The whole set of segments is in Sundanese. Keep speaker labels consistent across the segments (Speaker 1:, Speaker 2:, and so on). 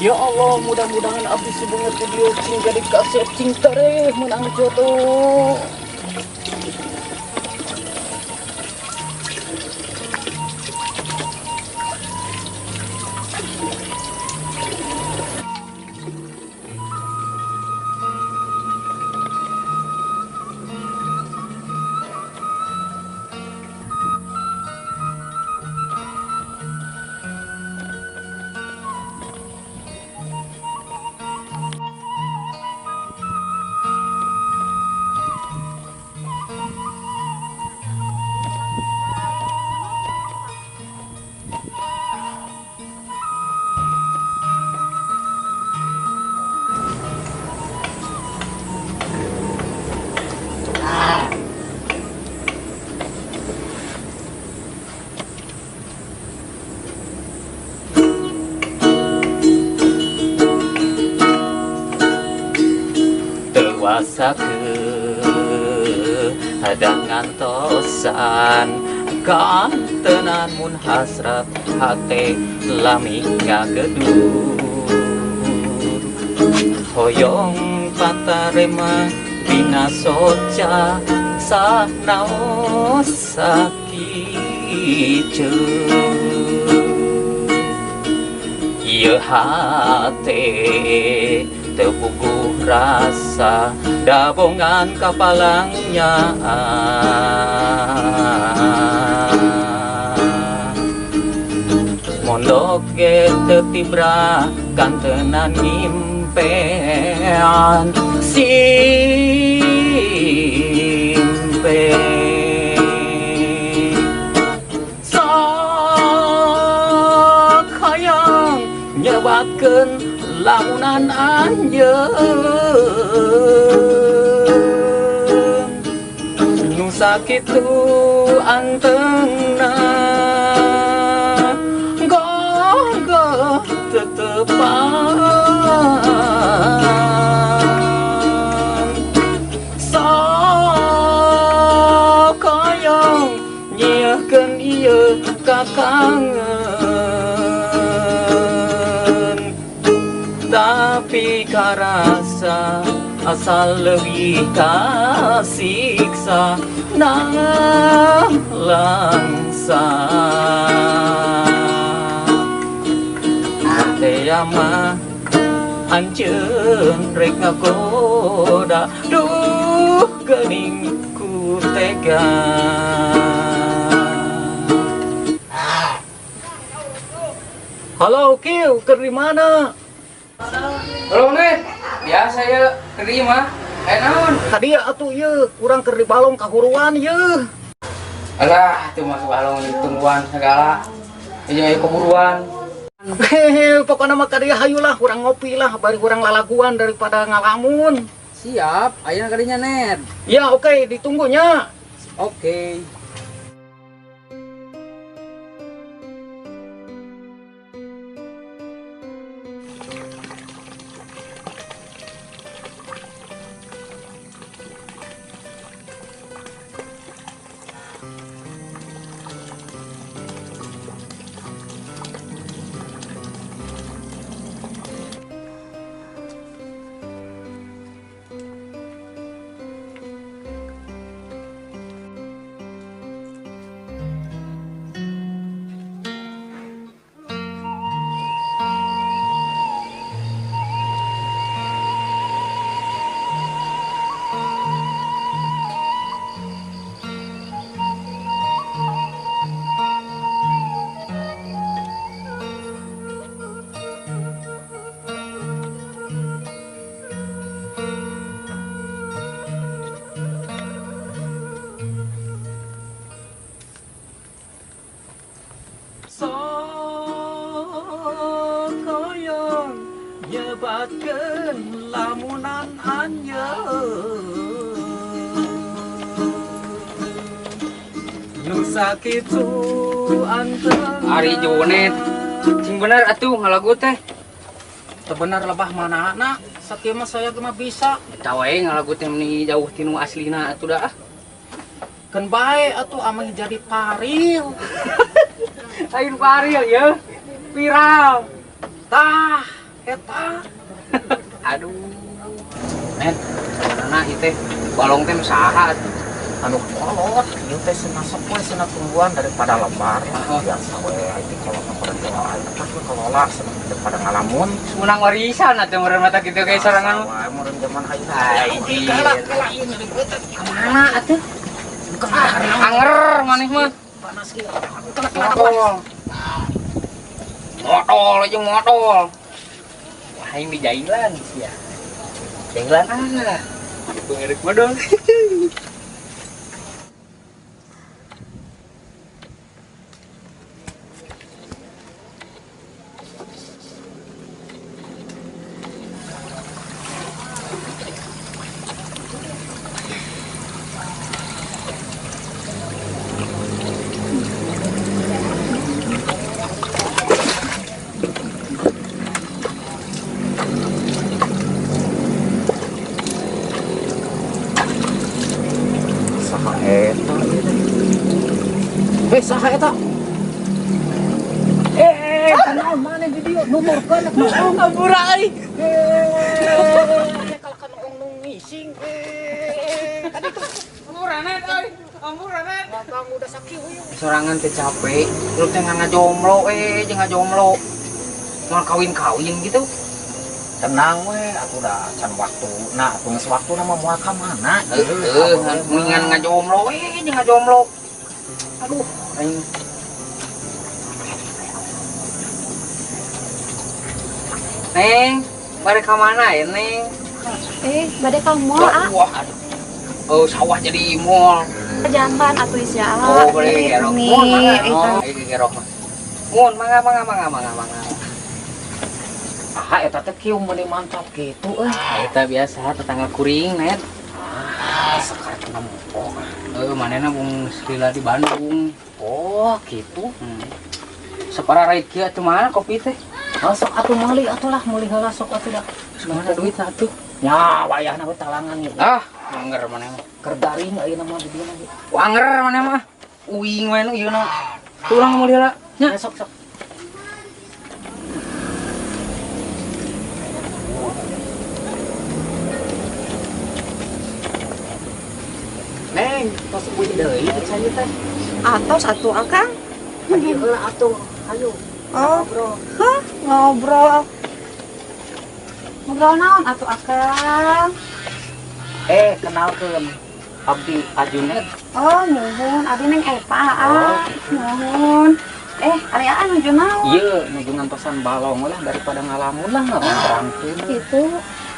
Speaker 1: Ya Allah, mudah-mudahan abdi sebeungeut di dieu cing jadi kasep, cing tereh menang jodoh. Teu wasa kadang ngantosan kantenan mun hasrat hate lami ngagedur, hoyong patarema dina soca sanaos sakieu. Ieu hate teu puguh rasa dabongan kapalangnya, mondok ge teu tibra kantenan ngimpean simpe. Sok hayang nyebatkeun lamunan anjeun nu sakitu antengna, gogoh tetepan. Sok hayang nyiahkeun ieu kakangen, tapi karasa asal leuwih kasiksa nalangsa. Tea mah anjeun rek ngagoda, duh geuning ku tega. Halo Kiu, keur di mana?
Speaker 2: Halo Net, biasa ya, terima. Eh naon?
Speaker 1: Tadi atuh ieu, urang keur di balong kahuruan ieu.
Speaker 2: Alah, tuh masuk balong tungguan segala. Ini ayo keburuan.
Speaker 1: Hehe, pokoknya mah kadieu hayu lah, urang ngopi lah, bari urang lalaguan daripada ngalamun.
Speaker 2: Siap, ayo kadinya Net.
Speaker 1: Ya oke, ditunggunya.
Speaker 2: Oke.
Speaker 1: Sok hoyong nyebatkeun lamunan anjeun nu sakitu antengna.
Speaker 2: Ari Junet, sing bener atuh ngalagu teh.
Speaker 1: Teu bener lebah mana na, sakieu mah saya mah bisa.
Speaker 2: Eta wae ngalagu teh meni jauh tinu aslina atuh dah.
Speaker 1: Keun bae atuh ameh jadi paril.
Speaker 2: Lain paril ya, viral.
Speaker 1: Tah. Eta.
Speaker 2: Aduh. Net, sebenarnya ieu teh balong teh nu saha atuh?
Speaker 1: Anu kolot, ieu teh cenah sok we cenah tungguan daripada lebar.
Speaker 2: Oh.
Speaker 1: Biasa we itu kolot mah kurang kelola. Eta mah kelola cenah daripada ngalamun.
Speaker 2: Menang warisan atuh meureun mata kitu ge sorangan.
Speaker 1: Wae meureun zaman ayeuna.
Speaker 2: Ai,
Speaker 1: Kala kala ieu nyeri beuteung.
Speaker 2: Kamana atuh? Anger maneh mah.
Speaker 1: Panas kieu. Kala kala.
Speaker 2: Modol. Modol aja modol. Wah, aing di jailan sia. Jailan ah. Pengerek modol.
Speaker 1: Saha eta ieu teh? Saha eta? Kunaon maneh di dieu numurkeun noong.
Speaker 2: Ampura euy.
Speaker 1: Kalau kan noong nu ngising. Tadi tuh
Speaker 2: Ampura net euy. Ampura net.
Speaker 1: Batang udah sakieu ieu.
Speaker 2: Sorangan teh capek, lu teh ngajomblo jeung ngajomblo. Mau kawin-kawin gitu.
Speaker 1: Tenang we, atuh da can waktu. Nah, atuh geus waktuna mah moal ka mana?
Speaker 2: Heeh, mendingan ngajomblo jeung ngajomblo. Aduh, aing. Neng, bade ka mana ya, Neng?
Speaker 3: Bade ka mall, ah.
Speaker 2: Wah, aduh. Oh, sawah jadi mall.
Speaker 3: Jamban atuh sia.
Speaker 2: Oh, boleh gerok.
Speaker 3: Nih,
Speaker 2: Mun, mangga.
Speaker 3: eta.
Speaker 2: Oh, ieu gerok mah. Mun, mangga, mangga, mangga, mangga, mangga.
Speaker 1: Ah, eta teh kieu meuni mantap kitu euy.
Speaker 2: Eta biasa tetangga kuring, Net.
Speaker 1: Ah, sekarang nempo.
Speaker 2: Manehna bung lila di Bandung.
Speaker 1: Oh, gitu.
Speaker 2: Separa rait kieu atuh mana kopi teh?
Speaker 1: Ah, sok atuh meuli atuh lah, meuli heula sok atuh dah.
Speaker 2: Mana duit atuh?
Speaker 1: Ya, wayahna we talangan ieu.
Speaker 2: Ah, anger maneh mah.
Speaker 1: Keur daring ayeuna mah di dieu lagi.
Speaker 2: Anger maneh mah. Uing we nu ieu na. Tuh urang meuli heula. Nya.
Speaker 1: Ya, sok sok. Neng, tos euy deui cai teh.
Speaker 3: Atos atuh akang.
Speaker 1: Ayo heula atuh, ayo.
Speaker 3: Oh.
Speaker 1: Ngobrol.
Speaker 3: Hah, ngobrol. Ngobrol naon atuh akang?
Speaker 1: Kenalkeun abdi Ajunet.
Speaker 3: Oh, nuhun, abdi Neng Epa, ah.
Speaker 1: Oh.
Speaker 3: Nuhun. Ari aa nuju naon?
Speaker 1: Ieu nuju ngantosan balong lah daripada ngalamun lah ngarangkeun.
Speaker 3: Gitu.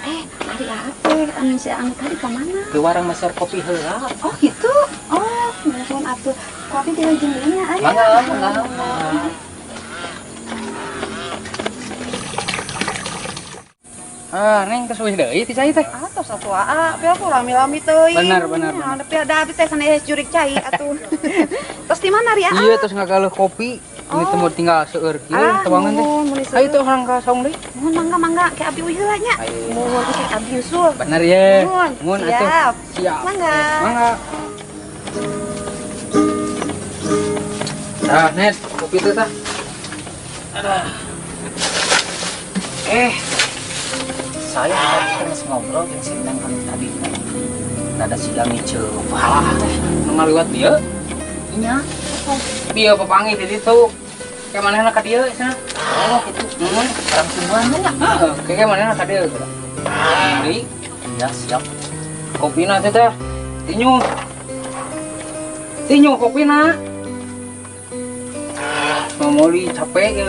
Speaker 3: Ari aa teh anu si anu tadi ka mana?
Speaker 1: Di warung meser kopi heula.
Speaker 3: Oh, gitu. Oh, nuhun atuh. Kopi dilajeng deui nya aya.
Speaker 2: Mangga, mangga. Ah, Neng kesuih deui ti cai teh.
Speaker 3: Atos atuh aa, tapi aku rame-rame teuing.
Speaker 2: Benar, benar, benar.
Speaker 3: Tapi ada abdi teh sanes jurik cai atuh. Terus di mana ri aa?
Speaker 2: Iya, terus ngagaleuh kopi. Ini teh mau tinggal seueur kieu tuangan teh.
Speaker 3: Nuhun, meuli
Speaker 2: Ayo
Speaker 3: seueur.
Speaker 2: tuh orang ka saung deui.
Speaker 3: Nuhun mangga mangga ke abdi uih heula nya.
Speaker 2: Ayo.
Speaker 3: Nuhun ke abdi nyusul.
Speaker 2: Bener ya.
Speaker 3: Nuhun.
Speaker 2: Nuhun atuh.
Speaker 3: Siap.
Speaker 2: Siap.
Speaker 3: Mangga.
Speaker 2: Mangga. Tah, Net, kopi teh tah.
Speaker 1: Aduh. Saya tadi kan geus ngobrol jeung si Neng anu tadi teh. Rada siga ngiceup.
Speaker 2: Alah, nu ngaliwat dieu.
Speaker 1: Nya.
Speaker 2: Bieu papanggih di ditu. Kayak manehna ka dieu cenah.
Speaker 1: Oh, gitu.
Speaker 2: Heeh.
Speaker 1: Orang sumbangan nya.
Speaker 2: Heeh, kayak manehna ka dieu. Beli.
Speaker 1: Ya, siap.
Speaker 2: Kopina teh teh. Tinyu. Tinyu kopina. Mamoli capek ya.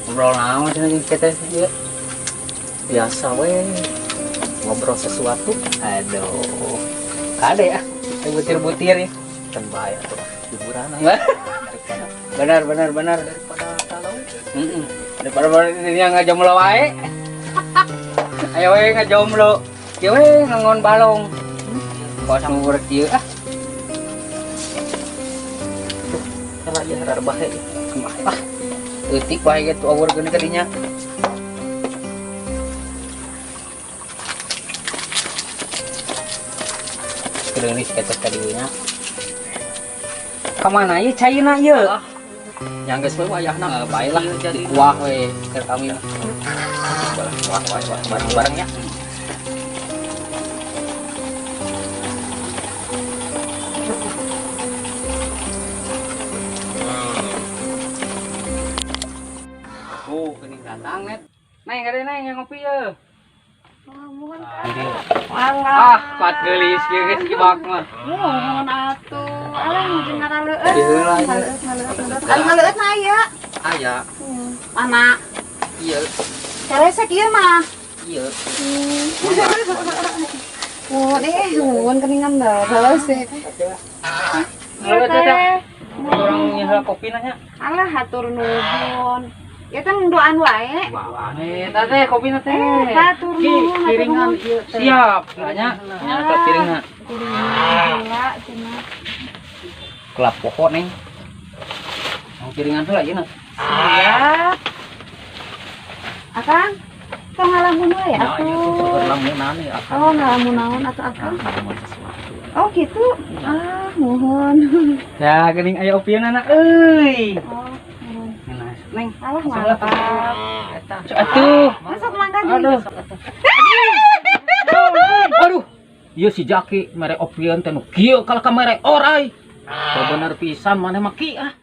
Speaker 2: Ngobrol naon cenah jeung teteh ieu?
Speaker 1: Biasa we. Ngobrol sesuatu.
Speaker 2: Aduh. Kade ya. Butir-butir ya.
Speaker 1: Can bae atuh hiburan
Speaker 2: Wah.
Speaker 1: Daripada
Speaker 2: Benar, benar, benar.
Speaker 1: daripada kalau.
Speaker 2: Heeh. Daripada ini yang ngajomblo wae. Ayo we ngajomblo. Kieu we ngangon balong. Kos nu urek ieu ah.
Speaker 1: Kalau ieu rada bahe.
Speaker 2: Ah. Eutik wae ge tuh awur geuning ka dinya. Geuning ketes ka dinya. Ka mana ieu caina ieu?
Speaker 1: Yang geus we wayahna.
Speaker 2: Eh, baiklah,
Speaker 1: Ieu jadi
Speaker 2: kuah we ke kami mah.
Speaker 1: Wah, wah, wah, bareng-bareng ya.
Speaker 2: Oh, geuning datang net. Neng, ada neng yang ngopi ya.
Speaker 3: Muhun.
Speaker 2: Ah, pat geulis kieu geus kibak mah.
Speaker 3: Muhun atuh. Alah jeung ngaraleueut.
Speaker 2: Di heula, ieu.
Speaker 3: Ngaleueut, ngaleueut, ngaleueut. Anu ngaleueut na aya.
Speaker 1: Aya,
Speaker 3: Mana?
Speaker 1: Iya,
Speaker 3: Karesek ieu mah.
Speaker 1: Iya.
Speaker 3: Muhun eh, muhun keningan terus sih.
Speaker 2: Halo, Teh. Orang nyeula kopi nanya.
Speaker 3: Alah hatur nuhun. Ya teh doan wae.
Speaker 2: Wah, nih, teh kopi na teh.
Speaker 3: Eh, hatur
Speaker 1: Ki,
Speaker 3: nuhun, hatur
Speaker 1: piringan
Speaker 3: nuhun.
Speaker 1: ieu teh.
Speaker 2: Siap, nanya. Nya teh piringna.
Speaker 3: Piringan heula cenah.
Speaker 2: Kelap pokok neng. Yang piringan heula ieu na.
Speaker 3: Siap. Akang, tong ngalamun wae
Speaker 1: Ya, ieu tuh
Speaker 3: atuh.
Speaker 1: seueur lamunan ya akang.
Speaker 3: Oh, ngalamun naon atuh akang?
Speaker 1: Ngalamun sesuatu.
Speaker 3: Oh, gitu. Ah, muhun.
Speaker 2: Ya, geuning aya opieun anak euy.
Speaker 3: Oh, muhun.
Speaker 2: Nah, neng.
Speaker 3: Alah,
Speaker 2: Sebelah.
Speaker 3: mantap.
Speaker 1: Eta.
Speaker 2: Cuk atuh.
Speaker 3: Masuk mangga deui.
Speaker 2: Aduh.
Speaker 1: Aduh. Ieu si Jaki mere opieun teh nu kieu kalah ka mere orai. Teu bener pisan maneh mah ki ah.